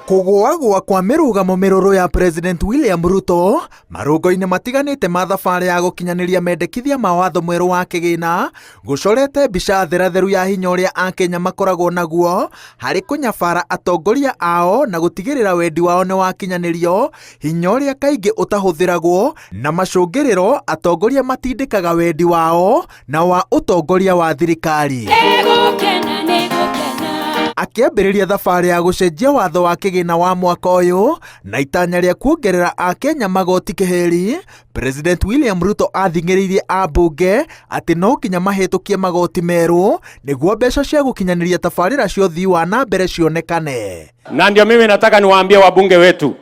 Kũgũagũa kwa mĩrũgamo mĩrũrũ ya President William Ruto marũngo-inĩ matiganĩte ma thabarĩ ya gũkinyanĩria mendekithia ma watho mwerũ wa kĩgĩna gũcorete mbica theratheru ya hinya ũrĩa Akenya makoragwo naguo harĩ kũnyabara atongoria ao na gũtigĩrĩra wendi wao nĩ wakinyanĩrio, hinya ũrĩa kaingĩ ũtahũthĩragwo na macũngĩrĩro atongoria matindĩkaga wendi wao na wa ũtongoria wa thirikari. Akĩambĩrĩria thabarĩ ya gũcenjia watho wa kĩgĩna wa mwaka ũyũ na itanya rĩa kuongerera Akenya magoti keheri, President William Ruto athing'ĩrĩirie ambunge atĩ no nginya mahĩtũkie magoti merũ nĩguo mbeca cia gũkinyanĩria tabarĩra cia ũthii wa na mbere cionekane. Na ndio mimi nataka niwaambie wabunge wetu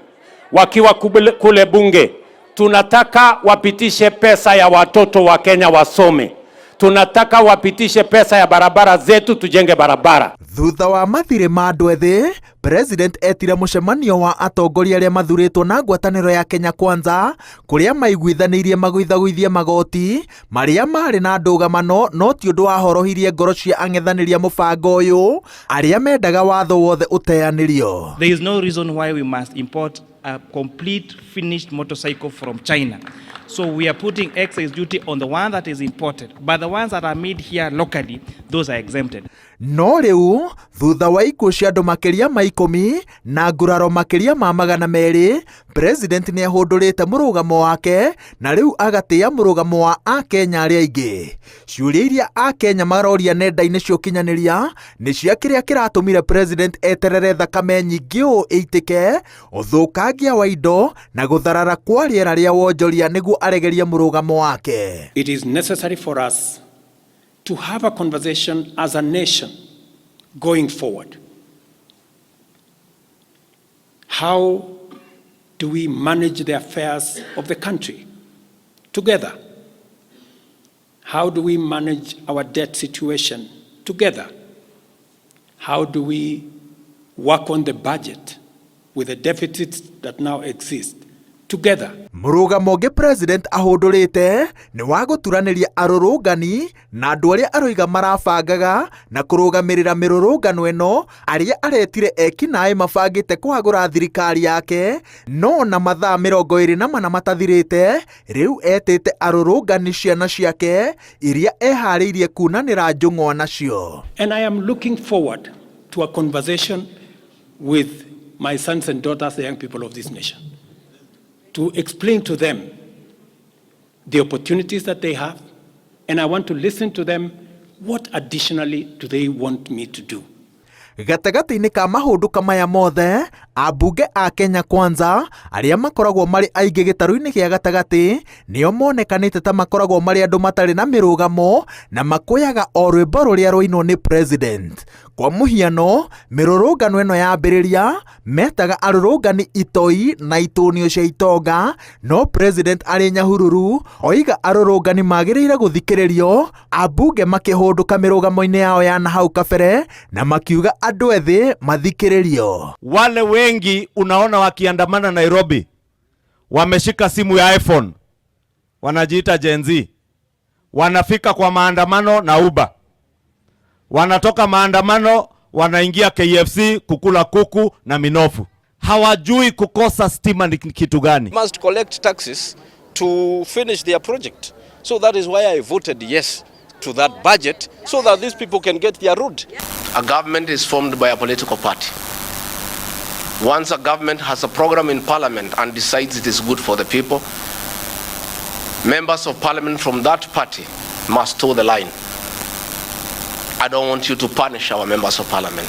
wakiwa kule bunge, tunataka wapitishe pesa ya watoto wa Kenya wasome. Tunataka wapitishe pesa ya barabara zetu tujenge barabara. Thutha wa mathirĩ ma andũ ethĩ, President etire mũcemanio wa atongoria arĩa mathurĩtwo na ngwatanĩro ya Kenya Kwanza kũrĩa maiguithanĩirie magũithagũithie magoti marĩa marĩ na ndũgamano no ti ũndũ wahorohirie ngoro cia ang'ethanĩri a mũbango ũyũ arĩa mendaga watho wothe ũteanĩrio. There is no reason why we must import a complete finished motorcycle from China. So we are putting excise duty on the one that is imported, but the ones that are made here locally, those are exempted. No rĩu thutha wa ikuũ cia andũ makĩria ma 10 na nguraro makĩria ma 200, President nĩ ahũndũrĩte mũrũgamo wake na rĩu agatĩĩa mũrũgamo wa Akenya arĩa aingĩ. Ciũria iria Akenya maroria nenda-inĩ cia ũkinyanĩria nĩ cia kĩrĩa kĩratũmire President eterere thakame nyingĩ ũũ ĩitĩke, ũthũkangia wa indo na gũtharara kwa rĩera rĩa wonjoria nĩguo aregerie mũrũgamo wake. It is necessary for us to have a conversation as a nation going forward. How do we manage the affairs of the country together? How do we manage our debt situation together? How do we work on the budget with the deficits that now exist together? Mũrũgamo ũngĩ President ahũndũrĩte nĩ wa gũturanĩria arũrũngani na andũ arĩa aroiga marabangaga na kũrũgamĩrĩra mĩrũrũngano ĩno arĩa aretire ekinaĩ mabangĩte kũhagũra thirikari yake no na mathaa 24 matathirĩte rĩu etĩte arũrũngani ciana ciake iria eharĩirie kunanĩra njũng'wa nacio. And I am looking forward to a conversation with my sons and daughters, the young people of this nation, to explain to them the opportunities that they have, and I want to listen to them. What additionally do they want me to do? Gatagatĩ-inĩ ka mahũndũka maya mothe, ambunge a Kenya Kwanza arĩa makoragwo marĩ aingĩ gĩtarũ-inĩ gĩa gatagatĩ nĩo monekanĩte ta makoragwo marĩ andũ matarĩ na mĩrũgamo na makũyaga o rwĩmbo rũrĩa rwainwo nĩ president. Kwa mũhiano, mĩrũrũngano ĩno yambĩrĩria metaga arũrũngani itoi na itũnio cia itonga, no president arĩ Nyahururu oiga arũrũngani magĩrĩire gũthikĩrĩrio, ambunge makĩhũndũka mĩrũgamo-inĩ yao ya nahau kabere na makiuga andũ ethĩ mathikĩrĩrio. Wale wengi unaona wakiandamana Nairobi wameshika simu ya iPhone, wanajiita Gen Z, wanafika kwa maandamano na Uber, wanatoka maandamano wanaingia KFC kukula kuku na minofu. Hawajui kukosa stima ni kitu gani. Must collect taxes to finish their project. So that is why I voted yes to that budget, so that these people can get their road. A government is formed by a political party. Once a government has a program in parliament and decides it is good for the people, members of parliament from that party must toe the line. I don't want you to punish our members of parliament.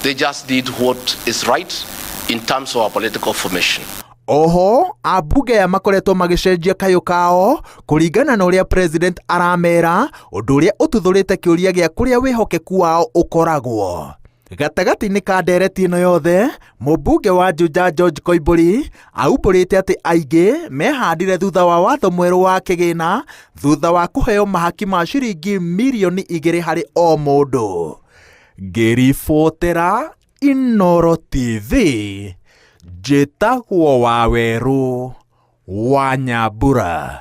They just did what is right in terms of our political formation. Oho ambunge aya makoretwo magĩcenjia kayũ kao kũringana na ũrĩa president aramera, ũndũ ũrĩa ũtuthũrĩte kĩũria gĩa kũrĩa wĩhokeku wao ũkoragwo. Gatagatĩ-inĩ ka ndereti ĩno yothe, mũmbunge wa Juja George Koimbũri aumbũrĩte atĩ aingĩ mehandire thutha wa watho mwerũ wa kĩgĩna thutha wa kũheo mahaki ma ciringi mirioni 2 harĩ o mũndũ. Ngĩribotera Inooro TV, njĩtagwo Wawerũ wa Nyambura.